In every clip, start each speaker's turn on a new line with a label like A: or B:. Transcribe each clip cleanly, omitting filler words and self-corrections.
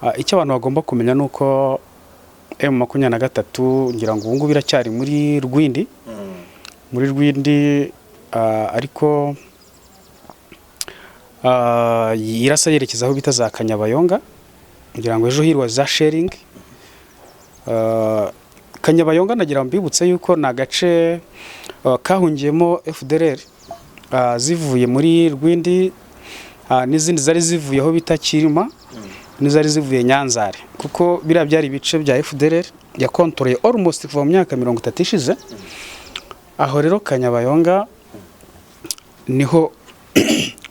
A: Icyo abantu bagomba kumenya ni uko M23, ngira ngo ubu ngubu iracyari muri Rwindi, muri Rwindi, ariko irasa yerekeza aho bita za Kanyabayonga. Ngira ngo ejo hirwa za shelling. Kanyabayonga, nagira ngo mbibutse yuko ni agace kahungiyemo FDLR zivuye muri Rwindi, n'izindi zari zivuye aho bita Kirima, n'izari zivuye Nyanzare, kuko biriya byari ibice bya FDLR yakontoreye almost kuva mu myaka 30 ishize. Aho rero Kanyabayonga niho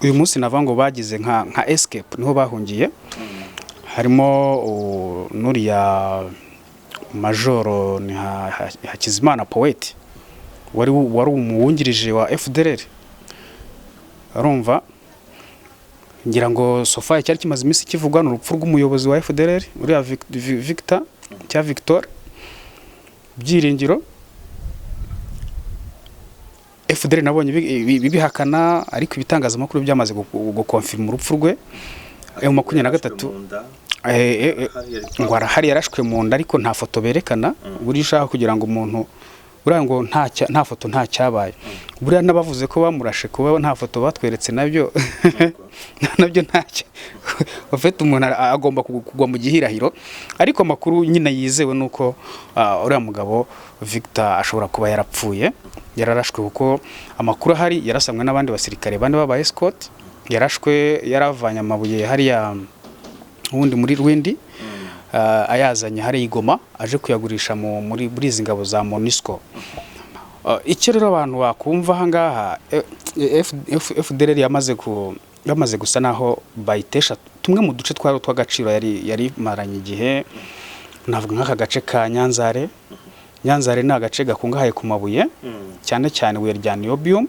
A: uyu munsi navuga ngo bagize nka escape, niho bahungiye. Harimo n'uriya majoro ni Hakizimana Poet, wari umuwungirije wa FDLR. Urumva, ngira ngo so far cyari kimaze iminsi kivugwa ni urupfu rw'umuyobozi wa FDLR, uriya Victor cya Victor Byiringiro. FDLR nabonye bibihakana, ariko ibitangazamakuru byamaze gukonfirma urupfu rwe. M23 ngo arahari, yarashwe mu nda, ariko nta foto berekana. Buriya ushaka kugira ngo umuntu buriya ngo nta foto, nta cyabaye. Buriya n'abavuze ko bamurashe, kuba nta foto batweretse, nabyo ntacyo ufite. Umuntu agomba kugwa mu gihirahiro, ariko amakuru nyine yizewe ni uko uriya mugabo Victor ashobora kuba yarapfuye yararashwe, kuko amakuru ahari yarasamwe n'abandi basirikare bane b'aba escort. Yarashwe yaravanye amabuye hariya ubundi muri Rwindi, ayazanye hariya i Goma, aje kuyagurisha muri izi ngabo za MONUSCO. Icyo rero abantu bakumva aha ngaha, FDLR yamaze gusa naho bayitesha tumwe mu duce twari utw'agaciro yari imaranye igihe. Navuga nk'aka gace ka Nyanzare. Nyanzare ni agace gakungahaye ku mabuye, cyane cyane ibuye rya niobium.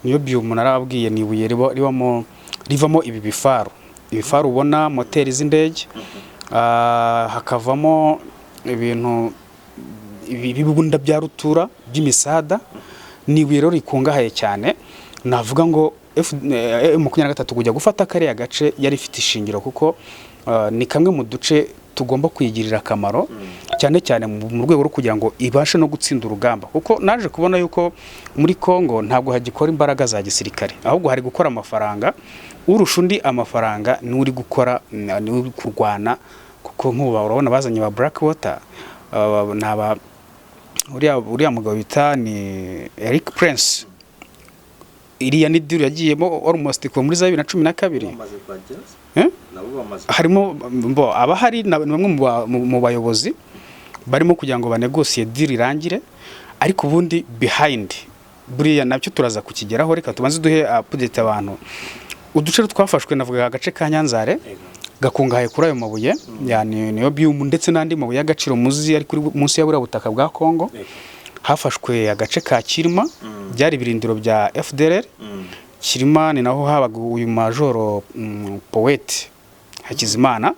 A: Niobium narababwiye ni ibuye ribamo, rivamo ibi bifaru, ibifaru ubona, moteri z'indege, hakavamo ibintu ibibunda bya rutura by'imisada. Ni ibuye rero rikungahaye cyane. Navuga ngo M23 kujya gufata kariya gace yari ifite ishingiro, kuko ni kamwe mu duce tugomba kuyigirira akamaro, cyane cyane mu rwego rwo kugira ngo ibashe no gutsinda urugamba, kuko naje kubona yuko muri Congo ntabwo hagikora imbaraga za gisirikare, ahubwo hari gukora amafaranga. Urusha undi amafaranga niwe uri gukora, niwe uri kurwana, kuko nk'ubu urabona bazanye ba Blackwater, ni aba uriya mugabo bita ni Eric Prince. Iriya ni deal yagiyemo almost kuva muri za 2012.
B: Bamaze kuhagera?
A: Eh?
B: Nabo bamaze?
A: Harimo mbo abahari ni bamwe mu bayobozi barimo kugira ngo banegosiye deal irangire, ariko ubundi behind buriya nabyo turaza kukigeraho. Reka tubanze duhe update abantu uduce twafashwe. Navuga agace ka Nyanzare gakungahaye kuri ayo mabuye ya niobium ndetse n'andi mabuye y'agaciro muzi ari kuri munsi ya buriya butaka bwa Congo. Hafashwe agace ka Kirima, byari ibirindiro bya FDLR. Kirima ni naho habaga uyu majoro Poete Hakizimana,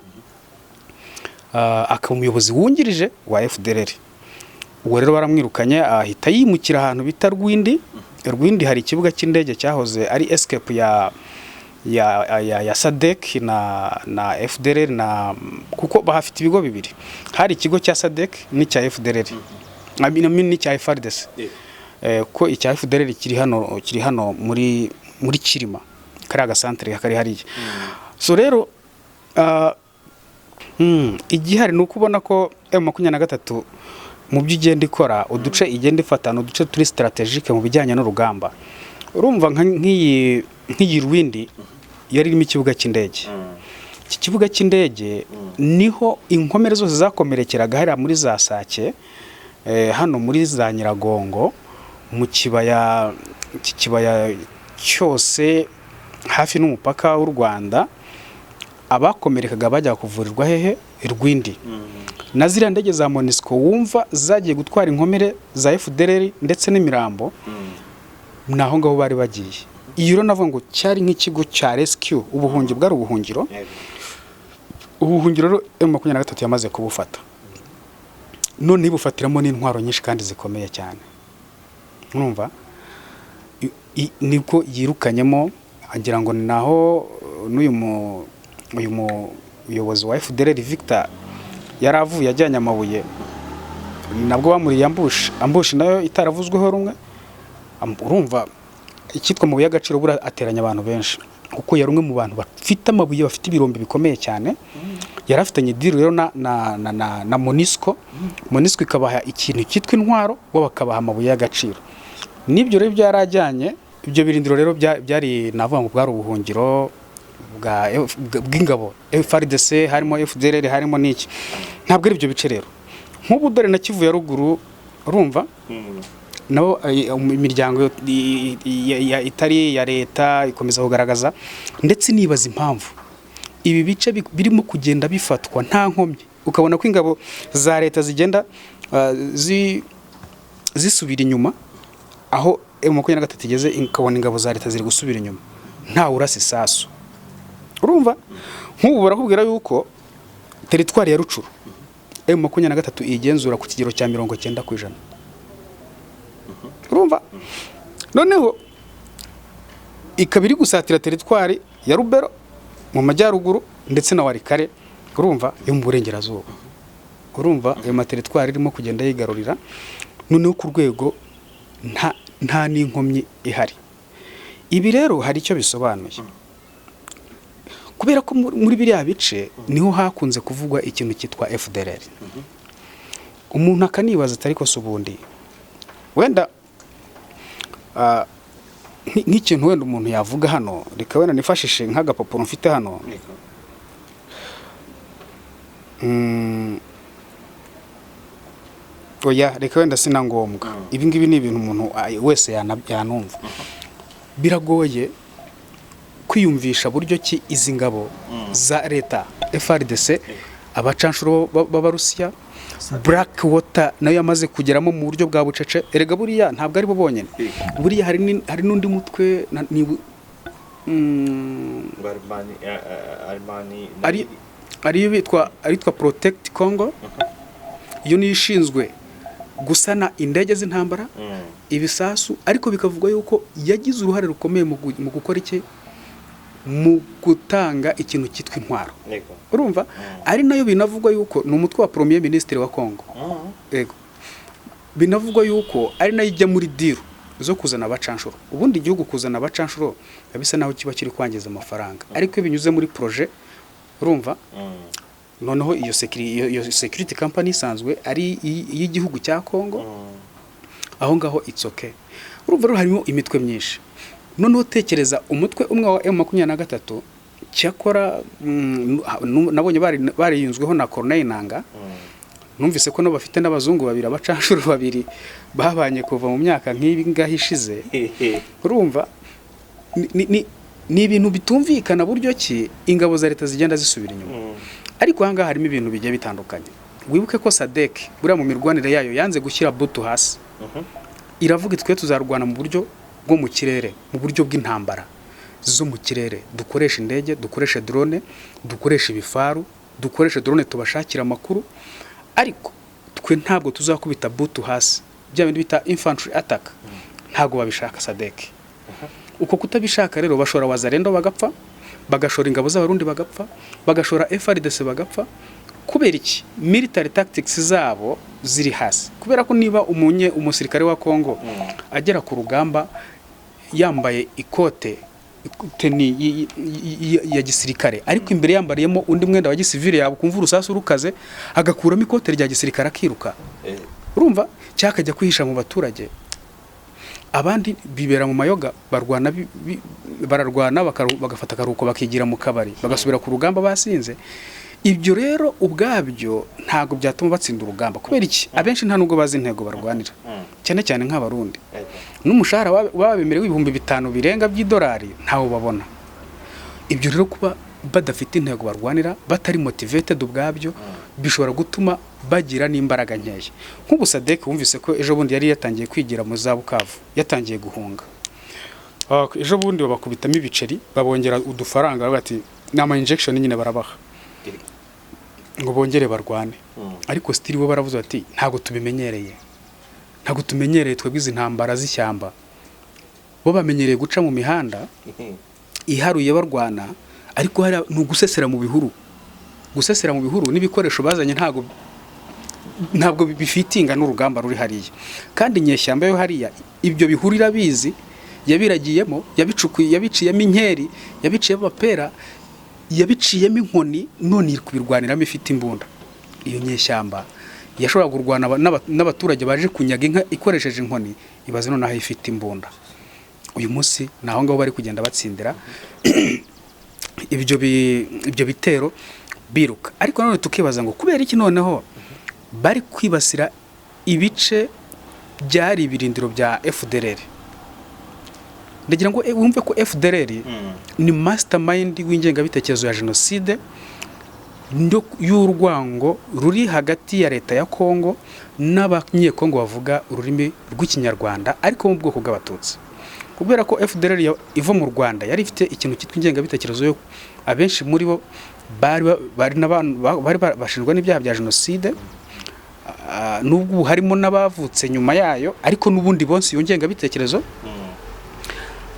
A: akaba umuyobozi wungirije wa FDLR. Uwo rero baramwirukanye, ahita yimukira ahantu bita Rwindi. Rwindi hari ikibuga cy'indege cyahoze ari escape ya SADC na FDLR, na kuko bahafite ibigo bibiri: hari ikigo cya SADC n'icya FDLR, I mean n'icya FARDC. Ko icya FDLR kiri hano muri Kirima, kariya gasantere kari hariya. So rero igihari ni uko ubona ko M23 mu byo igenda ikora, uduce igenda ifata ni uduce turi stratégique mu bijyanye n'urugamba. Urumva nk'iyi Rwindi yari irimo ikibuga cy'indege. Iki kibuga cy'indege niho inkomere zose zakomerekeraga hariya muri za Sake, hano muri za Nyiragongo, mu kibaya, iki kibaya cyose hafi n'umupaka w'u Rwanda. Abakomerekaga bajya kuvurirwa hehe? Rwindi. Na ziriya ndege za MONUSCO wumva zagiye gutwara inkomere za FDLR ndetse n'imirambo, ni aho ngaho bari bagiye. Iyo rero navuga ngo cyari nk'ikigo cya rescue, ubuhungiro, bwari ubuhungiro. Ubuhungiro rero M23 yamaze kubufata, none ibufatiramo n'intwaro nyinshi kandi zikomeye cyane. Urumva nibwo yirukanyemo, agira ngo ni naho n'uyu mu uyu mu Umuyobozi wa FDLR Victor yari avuye ajyanye amabuye, nabwo bamuriye ambush, ambush nayo itaravuzweho rumwe. Urumva icyitwa amabuye y'agaciro buriya ateranya abantu benshi, kuko yari umwe mu bantu bafite amabuye, bafite ibirombe bikomeye cyane. Yari afitanye deal rero na MONUSCO. MONUSCO ikabaha ikintu cyitwa intwaro, bo bakabaha amabuye y'agaciro. N'ibyo rero byari ajyanye, ibyo birindiro rero byari, navuga ngo bwari ubuhungiro bw'ingabo FARDC, harimo FDLR, harimo n'iki. Ntabwo ari ibyo bice rero. Nk'ubu dore na Kivu ya Ruguru, urumva nabo imiryango itari iya leta ikomeza kugaragaza, ndetse nibaza impamvu ibi bice birimo kugenda bifatwa nta nkomyi, ukabona ko ingabo za leta zigenda zisubira inyuma. Aho M23 igeze, ukabona ingabo za leta ziri gusubira inyuma, ntawe urasa isasu. Urumva nk'ubu barakubwira yuko teritwari ya Rutshuru M23 igenzura ku kigero cya 90%. Urumva noneho ikaba iri gusatira teritwari ya Rubero mu majyaruguru ndetse na Walikale, urumva, yo mu burengerazuba. Urumva ayo materitwari irimo kugenda yigarurira noneho ku rwego nta n'inkomyi ihari. Ibi rero hari icyo bisobanuye, kubera ko muri biriya bice niho hakunze kuvugwa ikintu cyitwa FDLR. Umuntu akanibaza ati: "Ariko se ubundi wenda nk'ikintu wenda umuntu yavuga hano?" Reka wenda nifashishe nk'agapapuro mfite hano. Oya, reka wenda sina ngombwa. Ibi ngibi ni ibintu umuntu wese yanumva. Biragoye kwiyumvisha buryo ki izi ngabo za leta, FARDC, abacanshuro b'Abarusiya, Black Water nayo yamaze kugeramo mu buryo bwa bucece. Erega buriya ntabwo ari bo bonyine, buriya hari n'undi mutwe
B: Armani, Armani.
A: Ariyo bitwa, aritwa Protect Congo. Iyo niyo ishinzwe gusana indege z'intambara, ibisasu, ariko bikavugwa yuko yagize uruhare rukomeye mu gukora iki, mu gutanga ikintu cyitwa intwaro. Urumva ari nayo binavugwa yuko ni umutwe wa premier ministre wa Congo. Yego, binavugwa yuko ari nayo ijya muri deal zo kuzana abacanshuro. Ubundi igihugu kuzana abacanshuro biba bisa naho kiba kiri kwangiza amafaranga, ariko iyo binyuze muri projet, urumva noneho iyo security company isanzwe ari iy'igihugu cya Congo, aho ngaho it's okay. Urumva rero harimo imitwe myinshi. Noneho tekereza umutwe umwe wa M23. Cyakora nabonye bariyunzweho na Corneille Nanga. Numvise ko nabo bafite n'abazungu babiri, abacanshuro babiri babanye kuva mu myaka nk'ibi ngaho ishize. Urumva ni ibintu bitumvikana buryo ki ingabo za leta zigenda zisubira inyuma. Ariko aha ngaha harimo ibintu bigiye bitandukanye. Wibuke ko SADC buriya mu mirwanire yayo yanze gushyira butu hasi, iravuga twe tuzarwana mu buryo bwo mu kirere, mu buryo bw'intambara zo mu kirere, dukoresha indege, dukoreshe drone, dukoreshe ibifaru, dukoreshe drone tubashakira amakuru, ariko twe ntabwo tuzakubita butu hasi, bya bindi bita infantry attack. Ntabwo babishaka SADC. Uko kutabishaka rero, bashora Wazalendo bagapfa, bagashora ingabo z'Abarundi bagapfa, bagashora FARDC bagapfa. Kubera iki? Military tactics zabo ziri hasi, kubera ko niba umusirikare wa Congo agera ku rugamba yambaye ikote, tenue ya gisirikare, ariko imbere yambariyemo undi mwenda wa gisivile, yaba kumva urusasu rukaze agakuramo ikote rya gisirikare akiruka, urumva, cyangwa akajya kwihisha mu baturage. Abandi bibera mu mayoga, barwana bararwana bagafata akaruhuko, bakigira mu kabari, bagasubira ku rugamba basinze. Ibyo rero ubwabyo ntabwo byatuma batsinda urugamba. Kubera iki? Abenshi nta nubwo bazi intego barwanira, cyane cyane nk'Abarundi, n'umushahara babemerewe 5000 birenga by'idolari ntawo babona. Ibyo rero, kuba badafite intego barwanira, batari motivated, ubwabyo bishobora gutuma bagira n'imbaraga nkeya. Nk'ubu SADC wumvise ko ejo bundi yari yatangiye kwigira mu za Bukavu, yatangiye guhunga. Ejo bundi babakubitamo ibiceri, babongera udufaranga, baravuga ati ni ama injection nyine barabaha ngo bongere barwane. Ariko still bo baravuze bati: "Ntabwo tubimenyereye, ntabwo tumenyereye twebwe izi ntambara z'ishyamba." Bo bamenyereye guca mu mihanda iharuye barwana, ariko hariya ni ugusesera mu bihuru. Gusesera mu bihuru n'ibikoresho bazanye ntabwo bifitinga n'urugamba ruri hariya. Kandi inyeshyamba yo hariya ibyo bihuru irabizi, yabiragiyemo, yabicukuye, yabiciyemo inkeri, yabiciyemo amapera, yabiciyemo inkoni, none iri kubirwaniramo ifite imbunda. Iyo nyeshyamba yashoboraga kurwana n'abaturage baje kunyaga inka ikoresheje inkoni, ibaze noneho ifite imbunda. Uyu munsi ni aho ngaho bari kugenda batsindira ibyo bitero biruka. Ariko nanone tukibaza ngo kubera iki noneho bari kwibasira ibice byari ibirindiro bya FDLR? Ndagira ngo wumve ko FDLR ni mastermind w'ingengabitekerezo ya jenoside y'urwango ruri hagati ya leta ya Kongo n'Abanyekongo bavuga ururimi rw'Ikinyarwanda ariko mu bwoko bw'Abatutsi. Kubera ko FDLR iva mu Rwanda yari ifite ikintu cyitwa ingengabitekerezo yo abenshi muri bo bari bari n'abantu bari bashinjwa n'ibyaha bya jenoside. Nubwo ubu harimo n'abavutse nyuma yayo, ariko n'ubundi bonse iyo ngengabitekerezo.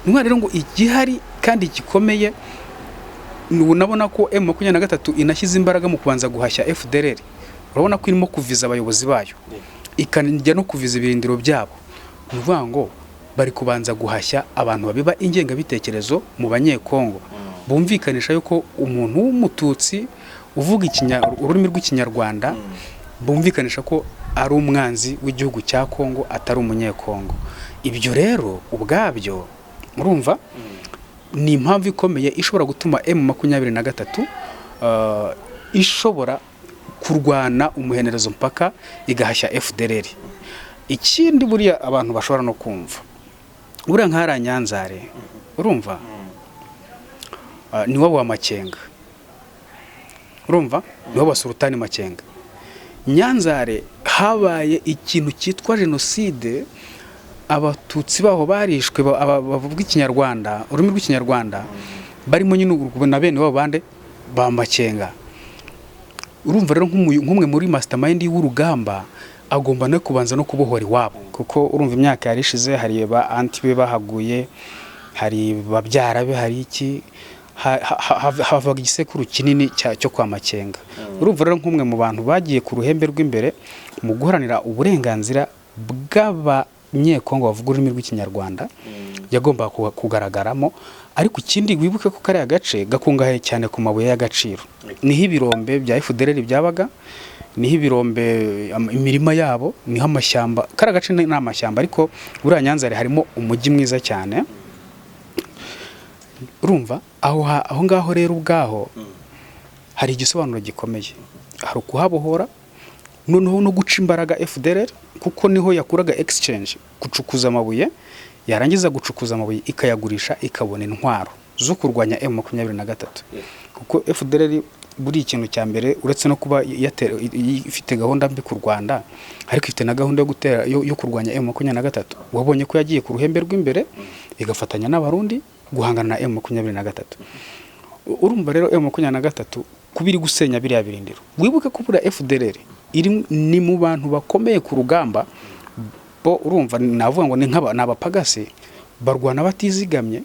A: Ni rero ngo igihari kandi gikomeye ni unabona ko M23 inashyize imbaraga mu kubanza guhashya FDLR. Urabona ko irimo kuviza abayobozi bayo, ikanajya no kuviza ibirindiro byabo. Ni ukuvuga ngo bari kubanza guhashya abantu babiba ingengabitekerezo mu Banyekongo, bumvikanisha yuko umuntu w'Umututsi uvuga ururimi rw'Ikinyarwanda, bumvikanisha ko ari umwanzi w'igihugu cya Kongo, atari Umunyekongo. Ibyo rero ubwabyo urumva ni impamvu ikomeye ishobora gutuma M23 ishobora kurwana umuhenerezo mpaka igahashya FDLR. Ikindi buriya abantu bashobora no kumva, buriya nk'ahariya Nyanzare, urumva ni wowe wa Makenga, urumva ni wowe wa Sultani Makenga. Nyanzare habaye ikintu cyitwa jenoside, Abatutsi baho barishwe, bavuga Ikinyarwanda, ururimi rw'Ikinyarwanda, barimo nyine urwo na bene wabo bande ba Makenga. Urumva rero nk'umwe muri mastermind w'urugamba agomba no kubanza no kubohora iwabo, kuko urumva imyaka yari ishize, hari ba anti be bahaguye, hari babyara be, hari iki, havaga igisekuru kinini cyo kwa Makenga. Urumva rero nk'umwe mu bantu bagiye ku ruhembe rw'imbere mu guharanira uburenganzira bw'Abanyekongo bavuga ururimi rw'Ikinyarwanda yagombaga kugaragaramo. Ariko ikindi wibuke ko kariya gace gakungahaye cyane ku mabuye y'agaciro, niho ibirombe bya FDLR byabaga, niho ibirombe, imirima yabo, niho amashyamba. Kariya gace ni amashyamba, ariko buriya Nyanzare harimo umujyi mwiza cyane. Urumva aho ngaho rero ubwaho hari igisobanuro gikomeye: hari ukuhabohora, noneho no guca imbaraga FDLR, kuko niho yakuraga exchange, gucukuza amabuye, yarangiza gucukuza amabuye ikayagurisha, ikabona intwaro zo kurwanya M23. Kuko FDLR buri ikintu cya mbere, uretse no kuba ifite gahunda mbi ku Rwanda, ariko ifite na gahunda yo gutera yo kurwanya M23. Wabonye ko yagiye ku ruhembe rw'imbere igafatanya n'Abarundi guhangana na M23. Urumva rero M23 kuba iri gusenya biriya birindiro, wibuke ko buriya FDLR iri ni mu bantu bakomeye ku rugamba bo. Urumva navuga ngo ni nk'aba ni abapagasi barwana batizigamye.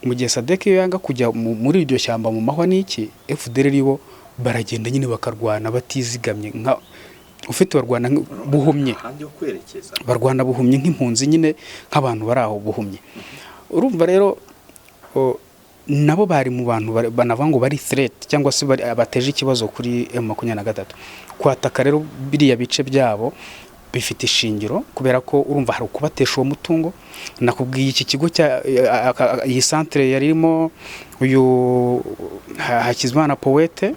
A: Mu gihe SADC iyo yanga kujya muri iryo shyamba mu mahwa n'iki, FDLR bo baragenda nyine bakarwana batizigamye, nka ufite barwana buhumye.
B: Ahandi ho kwerekeza.
A: Barwana buhumye nk'impunzi nyine, nk'abantu bari aho buhumye. Urumva rero nabo bari mu bantu banavuga ngo bari threat cyangwa se bateje ikibazo kuri M23. Kwataka rero biriya bice byabo bifite ishingiro, kubera ko urumva hari ukubatesha uwo mutungo. Nakubwiye iki kigo cya iyi centre yari irimo uyu Hakizimana Poete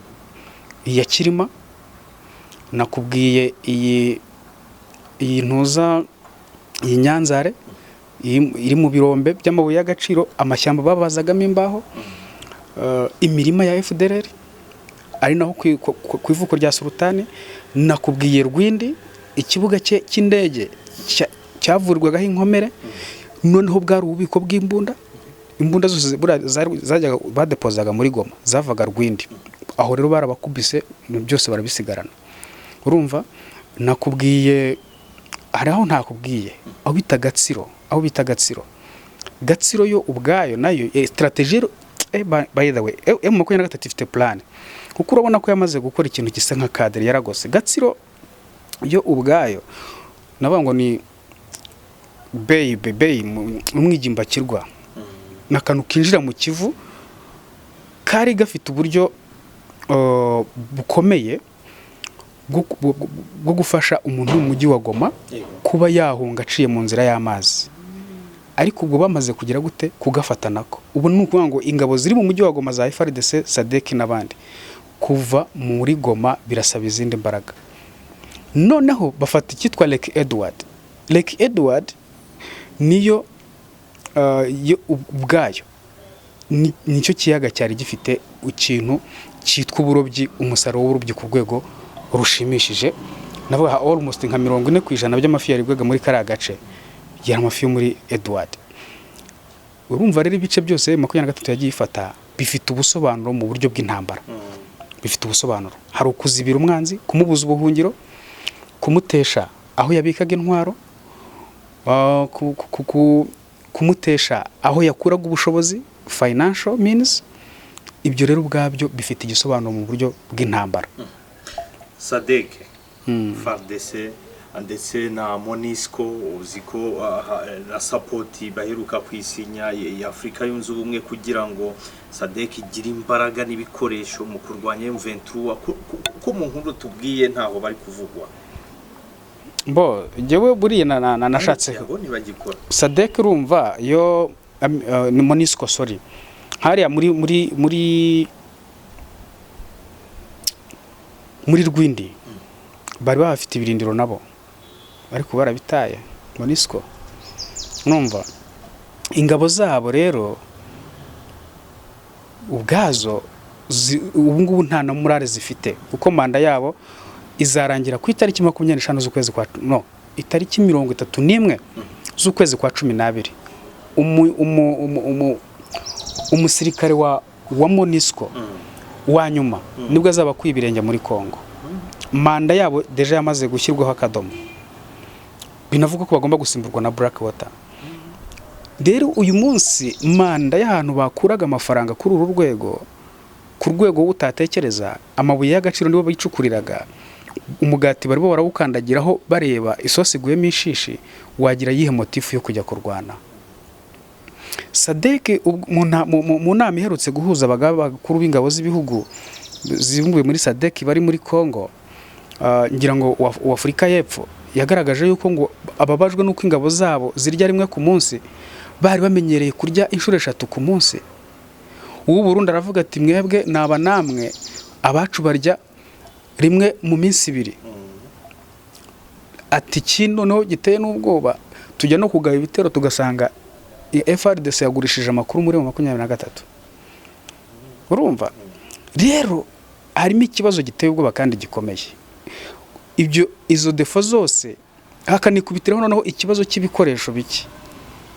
A: ya Kirima, nakubwiye iyi ntuza, iyi Nyanzare iri mu birombe by'amabuye y'agaciro, amashyamba babazagamo imbaho, imirima ya FDLR ari naho ku ivuko rya Sultani. Nakubwiye Rwindi, ikibuga cye cy'indege cyavurirwagaho inkomere, noneho bwari ububiko bw'imbunda. Imbunda zose buriya zajyaga badepozaga muri Goma zavaga Rwindi. Aho rero barabakubise byose barabisigarana. Urumva nakubwiye, hari aho ntakubwiye, aho bita Gatsiro, aho bita Gatsiro. Gatsiro yo ubwayo nayo strategy by the way, M23 ifite plan. Kuko urabona ko yamaze gukora ikintu gisa nka cadre, yaragose Gatsiro yo ubwayo. Navuga ngo ni bay umwigimbakirwa, ni akantu kinjira mu Kivu kari gafite uburyo bukomeye bwo gufasha umuntu wo mu mujyi wa Goma kuba yahunga aciye mu nzira y'amazi. Ariko ubwo bamaze kugira gute? Kugafata nako. Ubu ni ukuvuga ngo ingabo ziri mu mujyi wa Goma za FARDC, SADC n'abandi, kuva muri Goma birasaba izindi mbaraga. Noneho bafata icyitwa Lake Edward. Lake Edward niyo yo ubwayo nicyo kiyaga cyari gifite ikintu cyitwa uburobyi, umusaruro w'uburobyi ku rwego rushimishije. Navuga almost nka 40% by'amafi yaribwaga muri kariya gace yari amafi yo muri Edward. Urumva rero, ibice byose 23 yagiye ifata bifite ubusobanuro mu buryo bw'intambara, bifite ubusobanuro. Hari ukuzibira umwanzi, kumubuza ubuhungiro, kumutesha aho yabikaga intwaro, kumutesha aho yakuraga ubushobozi, financial means. Ibyo rero ubwabyo bifite igisobanuro mu buryo bw'intambara.
B: SADC, FARDC ndetse na MONUSCO, uzi ko na support baheruka kwisinya ya Afurika Yunze Ubumwe kugira ngo SADC igire imbaraga n'ibikoresho mu kurwanya M23, ko mu nkuru tubwiye ntaho bari kuvugwa.
A: Bo njyewe buriya nashatse
B: Abo ntibagikora.
A: SADC, urumva yo ni MONUSCO, sorry, hariya muri Rwindi bari bahafite ibirindiro nabo, ariko barabitaye. MONUSCO, numva ingabo zabo rero ubwazo ubu ngubu nta na morale zifite, kuko manda yabo izarangira ku itariki 25 z'ukwezi kwa, no, itariki 31 z'ukwezi kwa 12. Umusirikare wa MONUSCO wa nyuma nibwo azaba akuye ibirenge muri Congo. Manda yabo déjà yamaze gushyirwaho akadomo, binavuga ko bagomba gusimburwa na Blackwater. Rero uyu munsi manda y'ahantu bakuraga amafaranga kuri uru rwego, ku rwego wowe utatekereza, amabuye y'agaciro nibo bicukuriraga umugati, barimo barawukandagiraho bareba isosi iguyemo ishishi. Wagira yihe motif yo kujya kurwana? SADC mu nama iherutse guhuza abagaba bakuru b'ingabo z'ibihugu zibumbuye muri SADC bari muri Congo, ngira ngo wa Afurika y'Epfo yagaragaje yuko ngo ababajwe n'uko ingabo zabo zirya rimwe ku munsi, bari bamenyereye kurya inshuro eshatu ku munsi. Uw'u Burundi aravuga ati: "Mwebwe naba namwe, abacu barya rimwe mu minsi 2." Ati: "Ikindi noneho giteye n'ubwoba, tujya no kugaba ibitero tugasanga FARDC yagurishije amakuru muri 23." Urumva rero harimo ikibazo giteye ubwoba kandi gikomeye. Ibyo, izo défauts zose, hakanikubitiraho noneho ikibazo cy'ibikoresho bike.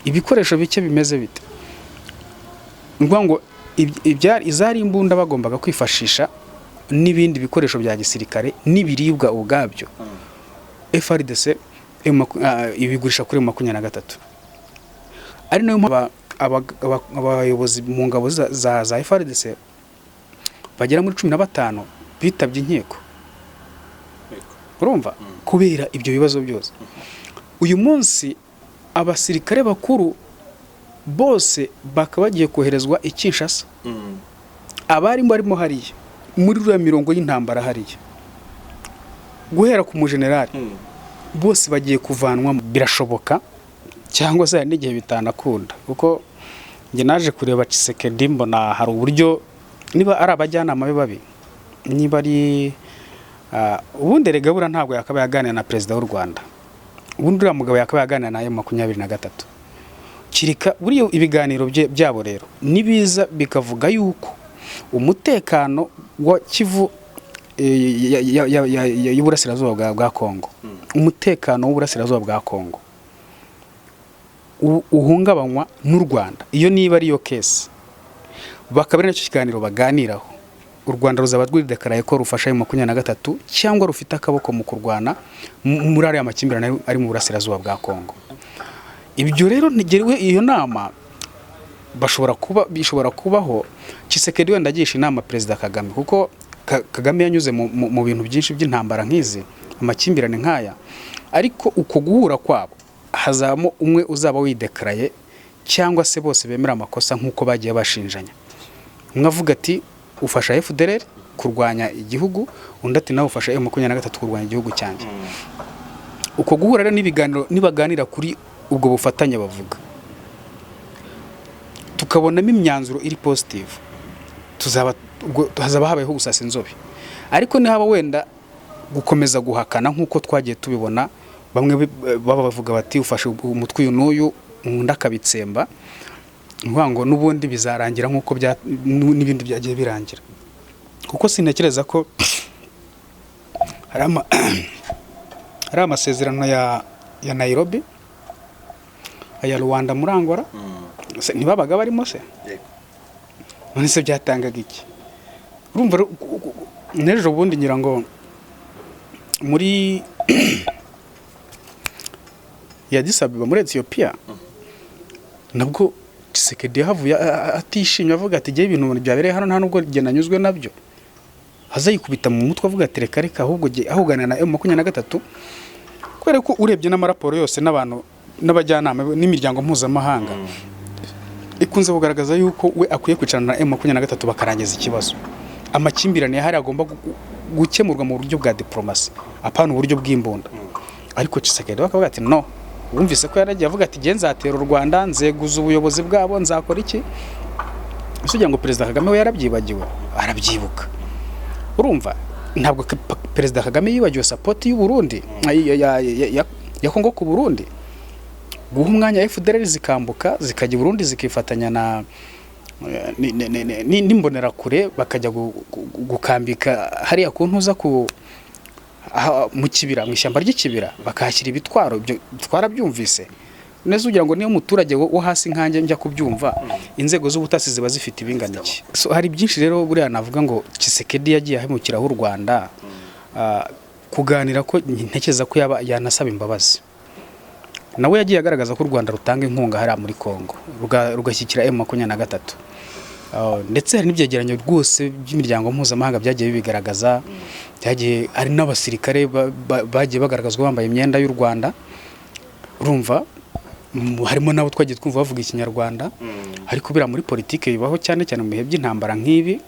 A: Ibikoresho bike bimeze bite? Ni ukuvuga ngo izari imbunda bagombaga kwifashisha n'ibindi bikoresho bya gisirikare n'ibiribwa ubwabyo, FARDC ibigurisha kuri 23. Ari nayo mpamvu abayobozi mu ngabo za FARDC bagera muri 15 bitabye inkiko. Urumva, kubera ibyo bibazo byose, uyu munsi abasirikare bakuru bose bakaba bagiye koherezwa i Kinshasa. Abari barimo hariya muri ruriya mirongo y'intambara hariya, guhera ku mujenerali, bose bagiye kuvanwamo. Birashoboka, cyangwa se hari n'igihe bitanakunda, kuko njye naje kureba Tshisekedi mbona hari uburyo, niba ari abajyanama be babi, niba ari ubundi erega buriya ntabwo yakabaye aganira na perezida w'u Rwanda. Ubundi uriya mugabo yakabaye aganira na 23. Kirika buriya ibiganiro byabo rero nibiza bikavuga yuko umutekano wa Kivu y'uburasirazuba bwa Kongo, umutekano w'uburasirazuba bwa Kongo uhungabanywa n'u Rwanda, iyo niba ariyo case, bakaba ari nacyo kiganiro baganiraho, u Rwanda ruzaba rwidekaraye ko rufasha ayo 23 cyangwa rufite akaboko mu kurwana muri ariya makimbirane ari mu burasirazuba bwa Kongo. Ibyo rero ntigerewe iyo nama bashobora kuba, bishobora kubaho Tshisekedi wenda agisha inama Perezida Kagame, kuko Kagame yanyuze mu bintu byinshi by'intambara nk'izi, amakimbirane nk'aya, ariko uko guhura kwabo hazamo umwe uzaba widekaraye cyangwa se bose bemera amakosa nk'uko bagiye bashinjanya. Umwe avuga ati ufasha FDLR kurwanya igihugu, undi ati nawe ufasha M23 kurwanya igihugu cyanjye. Uko guhura rero n'ibiganiro, nibaganira kuri ubwo bufatanye bavuga, tukabonamo imyanzuro iri positive, tuzaba ubwo hazaba habayeho gusasa inzobe. Ariko nihaba wenda gukomeza guhakana nk'uko twagiye tubibona, bamwe baba bavuga bati ufashe umutwe uyu n'uyu, undi akabitsemba, ni ukuvuga ngo n'ubundi bizarangira nk'uko n'ibindi byagiye birangira, kuko sintekereza ko hari amasezerano ya Nairobi, aya Rwanda muri Angola. Se ntibabaga barimo se?
B: Yego.
A: None se byatangaga iki? Urumva n'ejo bundi ngira ngo muri ya Addis Ababa muri Ethiopia, nabwo Tshisekedi yahavuye atishimye, avuga ati jye ibintu byabereye hano nta nubwo jye nanyuzwe nabyo. Azayikubita mu mutwe avuga ati reka reka, ahubwo jye ahugana na M23, kubera ko urebye n'amaraporo yose n'abantu n'abajyanama n'imiryango mpuzamahanga ikunze kugaragaza yuko we akwiye kwicarana na M23 bakarangiza ikibazo. Amakimbirane yahari agomba gukemurwa mu buryo bwa diplomasi, apana uburyo bw'imbunda. Ariko Tshisekedi bakavuga ati no, wumvise ko yaragiye avuga ati jye nzatera u Rwanda, nzeguza ubuyobozi bwabo, nzakora iki. Ese ugira ngo Perezida Kagame we yarabyibagiwe? Arabyibuka. Urumva ntabwo Perezida Kagame yibagiwe support y'u Burundi, ya Kongo ku Burundi, guha umwanya FDLR zikambuka zikajya i Burundi, zikifatanya na n'imbonerakure, bakajya gukambika hariya ku ntuza ku mu kibira, mu ishyamba ry'ikibira, bakahashyira ibitwaro. Ibyo twarabyumvise neza. Ugira ngo niyo umuturage wo hasi nkanjye njya kubyumva, inzego z'ubutasi ziba zifite ibingana iki? So, hari byinshi rero buriya navuga ngo Tshisekedi yagiye ahemukiraho u Rwanda. Kuganira ko ntekereza ko yaba yanasaba imbabazi. Nawe yagiye agaragaza ko u Rwanda rutanga inkunga hariya muri Congo, rugashyigikira M23. Ndetse hari n'ibyegeranyo rwose by'imiryango mpuzamahanga byagiye bibigaragaza, byagiye hari n'abasirikare bagiye bagaragazwa bambaye imyenda y'u Rwanda. Urumva harimo n'abo twagiye twumva bavuga Ikinyarwanda. Ariko biriya muri politike bibaho, cyane cyane mu bihe by'intambara nk'ibi.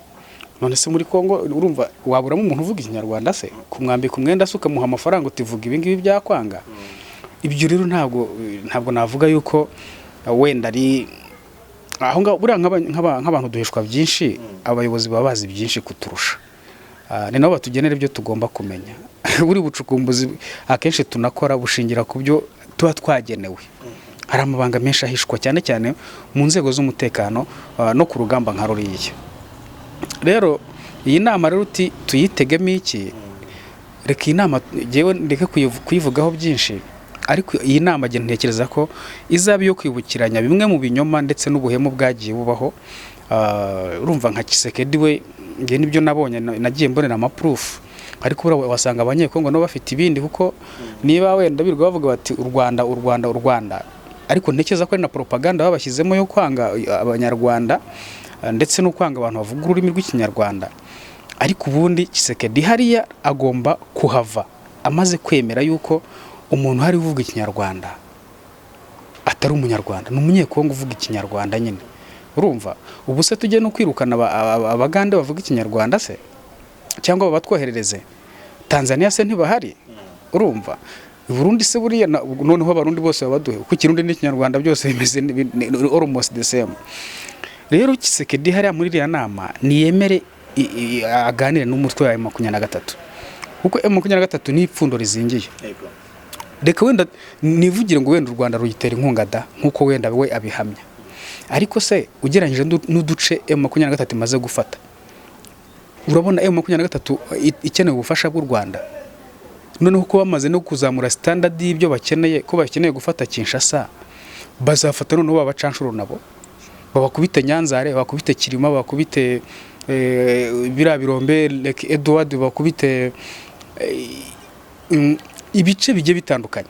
A: None se muri Congo urumva waburamo umuntu uvuga Ikinyarwanda se? Kumwambika umwenda se, ukamuha amafaranga, utivuga ibi ngibi byakwanga? Ibyo rero ntabwo navuga yuko wenda ari aho ngaho. Buriya nk'abantu duhishwa byinshi, abayobozi baba bazi byinshi kuturusha. Ni nabo batugenera ibyo tugomba kumenya. Buri bucukumbuzi akenshi tunakora bushingira ku byo tuba twagenewe. Hari amabanga menshi ahishwa, cyane cyane mu nzego z'umutekano, no ku rugamba nka ruriya. Rero iyi nama rero uti tuyitegemo iki? Reka iyi nama njyewe ndeke kuyivugaho byinshi, ariko iyi nama njye ntekereza ko izaba iyo kwibukiranya bimwe mu binyoma ndetse n'ubuhemu bwagiye bubaho. Urumva nka Tshisekedi we, njye nibyo nabonye, nagiye mbonera amaproof, ariko buriya wasanga Abanyekongo nabo bafite ibindi, kuko niba wenda birirwa bavuga bati u Rwanda, u Rwanda, u Rwanda, ariko ntekereza ko ari na propaganda babashyizemo yo kwanga Abanyarwanda, ndetse no kwanga abantu bavuga ururimi rw'Ikinyarwanda. Ariko ubundi Tshisekedi hariya agomba kuhava amaze kwemera yuko umuntu hari uvuga Ikinyarwanda atari Umunyarwanda, ni Umunyekongo uvuga Ikinyarwanda nyine. Urumva ubu se tujye no kwirukana Abagande bavuga Ikinyarwanda se, cyangwa babatwoherereze? Tanzania se ntibahari? Urumva i Burundi se buriya noneho Abarundi bose babaduhe, kuko Ikirundi n'Ikinyarwanda byose bimeze ni almost the same. Rero Tshisekedi hariya muri iriya nama niyemere aganire n'umutwe wa M23, kuko M23 ni ipfundo rizingiye. Reka wenda nivugire ngo wenda u Rwanda ruyitera inkunga da, nkuko wenda we abihamya, ariko se ugereranyije n'uduce M23 imaze gufata, urabona M23 ikeneye ubufasha bw'u Rwanda? Noneho ko bamaze no kuzamura standard y'ibyo bakeneye, ko bakeneye gufata Kinshasa, bazafata noneho babacanshuro nabo babakubite Nyanzare, babakubite Kirima, babakubite biriya birombe Lake Edward, babakubite ibice bigiye bitandukanye,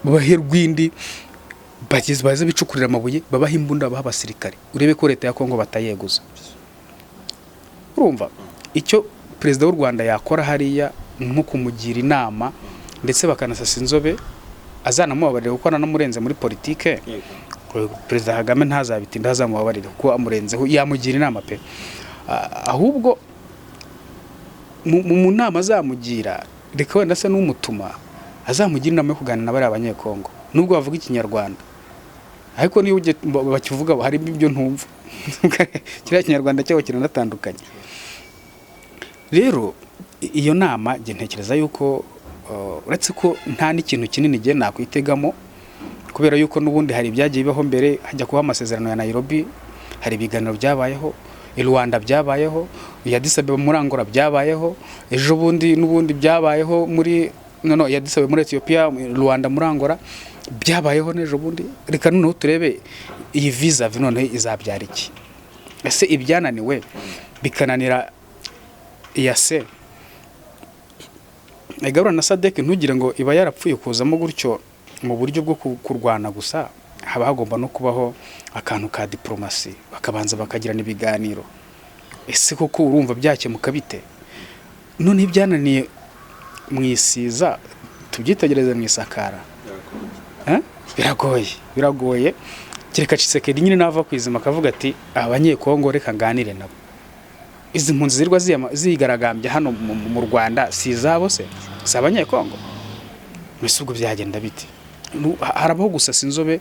A: babahe Rwindi, bageze baze bicukurira amabuye, babahe imbunda, babahe abasirikare, urebe ko leta ya Kongo batayeguza. Urumva Icyo perezida w'u Rwanda yakora hariya ni nko kumugira inama, ndetse bakanasasa inzobe, azanamubabarira kuko ananamurenze muri politike. Perezida Kagame ntazabitinda, azamubabarire kuko amurenzeho, yamugira inama pe. Ahubwo mu nama azamugira, reka wenda se n'umutuma azamugira inama yo kuganira na bariya Abanyekongo, nubwo bavuga Ikinyarwanda, ariko niyo bakivuga harimo ibyo ntumva. Kiriya Kinyarwanda cyabo kiranatandukanye. Rero iyo nama njye ntekereza yuko uretse ko nta n'ikintu kinini njye nakwitegamo, kubera yuko n'ubundi hari ibyagiye bibaho mbere hajya kuba amasezerano ya Nairobi, hari ibiganiro byabayeho i Rwanda, byabayeho i Addis Abeba muri Angola, byabayeho ejo bundi, n'ubundi byabayeho muri no i Addis Abeba muri Ethiopia, Rwanda muri Angola, byabayeho n'ejo bundi. Reka noneho turebe iyi vis-à-vis noneho izabyara iki. Ese ibyananiwe bikananira EAC igarura na SADC, ntugire ngo iba yarapfuye kuzamo gutyo mu buryo bwo kurwana gusa, haba hagomba no kubaho akantu ka diplomasi, bakabanza bakagirana ibiganiro. Ese koko urumva byakemuka bite? None ibyananiye mu isiza tubyitegereze mu isakara. Eh? Biragoye, biragoye. Kereka Tshisekedi nyine nava ku izima akavuga ati: "Abanyekongo reka nganire nabo." Izi mpunzi zirwa zigaragambya hano mu Rwanda si izabo se? Si Abanyekongo? Mbese ubwo byagenda bite? Harabaho gusasa inzobe,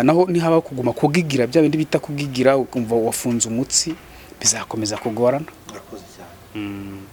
A: naho nihabaho kuguma kugigira, bya bindi bita kugigira, ukumva wafunze umutsi, bizakomeza kugorana.
B: Murakoze cyane.